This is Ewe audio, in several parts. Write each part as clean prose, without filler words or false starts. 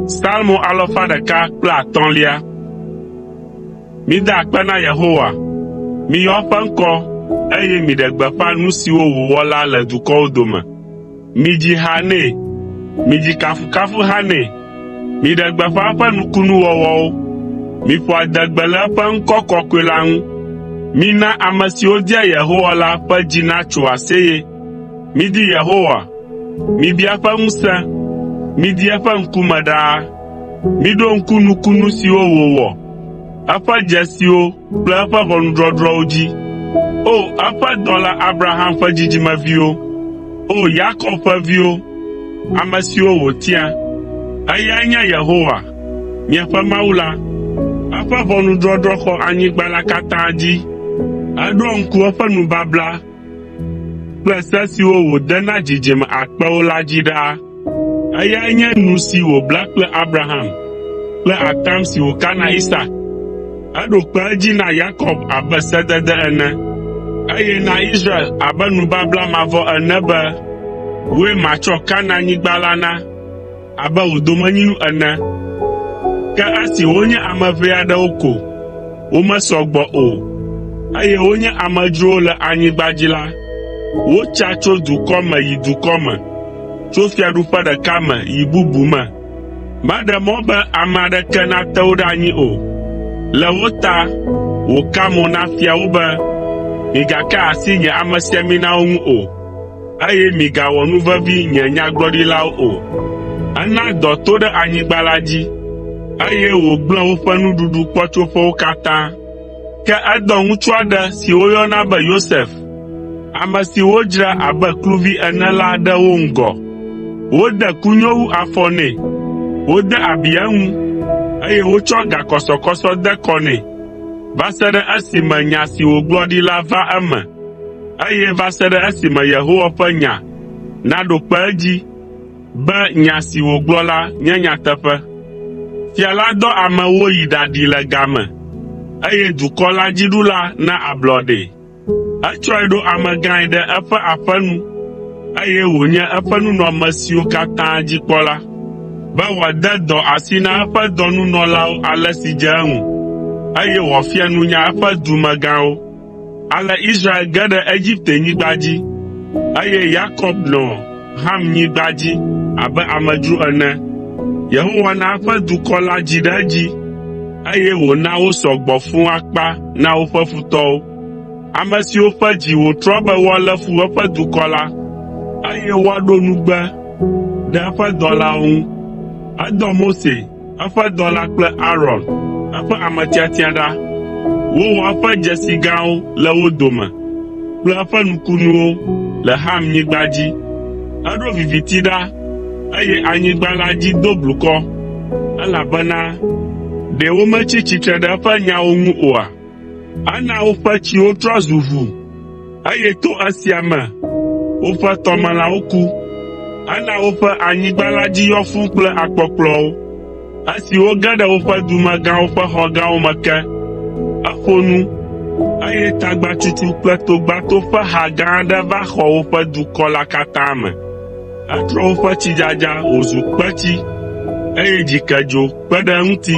Psalmo alafa ɖeka kple atɔ̃lia. Mida akpe na Yehowa, miyɔ eƒe ŋkɔ, eye miɖe gbeƒã nu siwo wòwɔ la le dukɔwo dome. Midzi ha nɛ, midzi kafukafuha nɛ, miɖe gbeƒã eƒe nukunuwɔwɔwo. Miƒo adegbe le eƒe ŋkɔ kɔkɔe la ŋu. Mina ame siwo dia Yehowa la ƒe dzi natso aseye. Midi Yehowa, mibia eƒe ŋusẽ, midi eƒe ŋkume ɖaa. Miɖo ŋku nukunu siwo wòwɔ, eƒe dzesiwo kple eƒe ʋɔnudɔdrɔ̃wo dzi. O! Eƒe dɔla Abraham ƒe dzidzimeviwo, O! Yakob ƒe viwo, ame siwo wòtia. Eyae nye Yehowa, miaƒe Mawu la. Eƒe ʋɔnudɔdrɔ̃ xɔ anyigba la katã dzi. Eɖoa ŋku eƒe nubabla kple se siwo wòde na dzidzime akpewo la dzi ɖaa. Eyae nye nu si wòbla kple Abraham kple atam si wòka na Isak. Eɖo kpe edzi na Yakob abe sedede ene, eye na Israel abe nubabla mavɔ ene be, “Wòe matsɔ Kanaanyigba la na abe wò domenyinu ene.” Ke esi wonye ame ʋɛ aɖewo ko, womesɔ gbɔ o, eye wonye amedzrowo le anyigba dzi la, wotsa tso dukɔ me yi dukɔ me, tso fiaɖuƒe ɖeka me yi bubu me. Meɖe mɔ be ame aɖeke nate wo ɖe anyi o. Le wo ta wòka mo na fiawo be, “Migaka asi nye amesiaminawo ŋu o, eye migawɔ nuvevi nye nyagblɔɖilawo o.” Ena dɔ to ɖe anyigba la dzi, eye wògblẽ woƒe nuɖuɖukpɔtsoƒewo katã. Ke edɔ ŋutsu aɖe si woyɔna be Yosef, ame si wodzra abe kluvi ene la ɖe wo ŋgɔ. Wode kunyowu afɔ nɛ, wode abi eŋu, eye wotsɔ gakɔsɔkɔsɔ de kɔ nɛ va se ɖe esime nya si wògblɔ ɖi la va eme, eye va se ɖe esime Yehowa ƒe nya naɖo kpe edzi be nya si wògblɔ la nye nyateƒe. Fia la dɔ ame woyi ɖaɖee le game, eye dukɔ la dziɖula na ablɔɖee. Etsɔe ɖo amegãe ɖe eƒe aƒe nu, eye wònye eƒe nunɔamesiwo katã dzi kpɔla, be wòade dɔ asi na eƒe dɔnunɔlawo ale si dze eŋu, eye wòafia nunya eƒe dumegãwo. Ale Israel ge ɖe Egiptenyigba dzi, eye Yakob nɔ Hamnyigba dzi abe amedzro ene. Yehowa na eƒe dukɔ la dzi ɖe edzi, eye wòna wosɔ gbɔ fũu akpa na woƒe futɔwo, ame siwo ƒe dzi wòtrɔ be woalé fu eƒe dukɔ la, eye woaɖo nugbe ɖe eƒe dɔlawo ŋu. Edɔ Mose eƒe dɔla kple Aron, eƒe ame tiatia ɖa. Wowɔ eƒe dzesi gãwo le wo dome kple eƒe nukunuwo le Hamnyigba dzi. Eɖo viviti ɖa, eye anyigba la dzi do blukɔ, elabena ɖe wometsi tsitre ɖe eƒe nyawo ŋu oa? Ena woƒe tsiwo trɔ zu ʋu, eye to esia me woƒe tɔmelãwo ku. Ena woƒe anyigba la dzi yɔ fũu kple akpɔkplɔwo, esi woge ɖe woƒe dumegãwo ƒe xɔ gãwo me ke. Eƒo nu, eye tagbatsutsu kple togbato ƒe ha gã aɖe va xɔ woƒe dukɔ la katã me. Etrɔ woƒe tsidzadza wòzu kpetsi, eye dzikedzo kpe ɖe eŋuti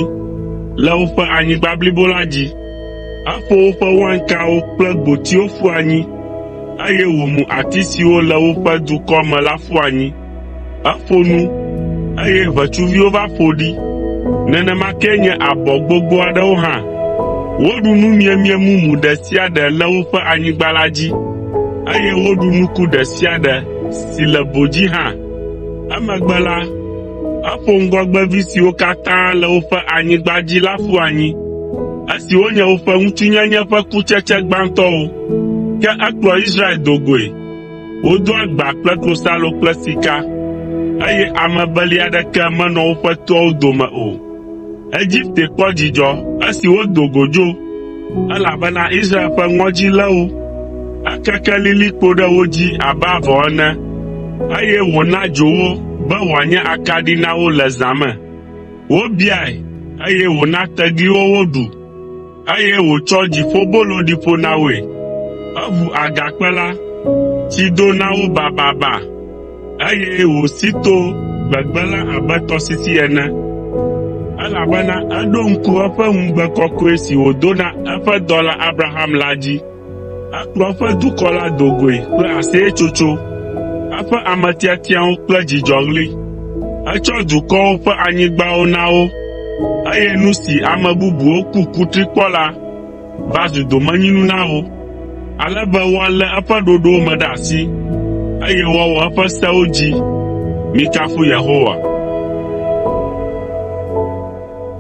le woƒe anyigba blibo la dzi. Eƒo woƒe wainkawo kple gbotiwo ƒu anyi, eye wòmu ati siwo le woƒe dukɔ me la ƒu anyi. Eƒo nu, eye ʋetsuviwo va ƒo ɖi. Nenema kee nye abɔ gbogbo aɖewo hã. Woɖu nu miemie mumu ɖe sia ɖe le woƒe anyigba la dzi, eye woɖu nuku ɖe sia ɖe si le bo dzi hã. Emegbe la, eƒo ŋgɔgbevi siwo katã le woƒe anyigba dzi la ƒu anyi, esiwo nye woƒe ŋutsunyenye ƒe kutsetse gbãtɔwo. Ke ekplɔ Israel do goe. Wodo agba kple klosalo kple sika, eye ame beli aɖeke menɔ woƒe toawo dome o. Egipte kpɔ dzidzɔ esi wodo go dzo, elabena Israel ƒe ŋɔdzi lé wo. Ekeke lilikpo ɖe wo dzi abe avɔ ene, eye wòna dzo wo be wòanye akaɖi na wo le zã me. Wobiae, eye wòna tegliwo woɖu, eye wòtsɔ dziƒobolo ɖi ƒo na woe. Eʋu agakpe la, tsi do na wo bababa, eye wòsi to gbegbe la abe tɔsisi ene, elabena eɖo ŋku eƒe ŋugbe kɔkɔe si wòdo na eƒe dɔla Abraham la dzi. Ekplɔ eƒe dukɔ la do goe kple aseyetsotso, eƒe ame tiatiawo kple dzidzɔɣli. Etsɔ dukɔwo ƒe anyigbawo na wo, eye nu si ame bubuwo ku kutri kpɔ la va zu domenyinu na wo, ale be woalé eƒe ɖoɖowo me ɖe asi, eye woawɔ eƒe sewo dzi. Mikafu Yehowa.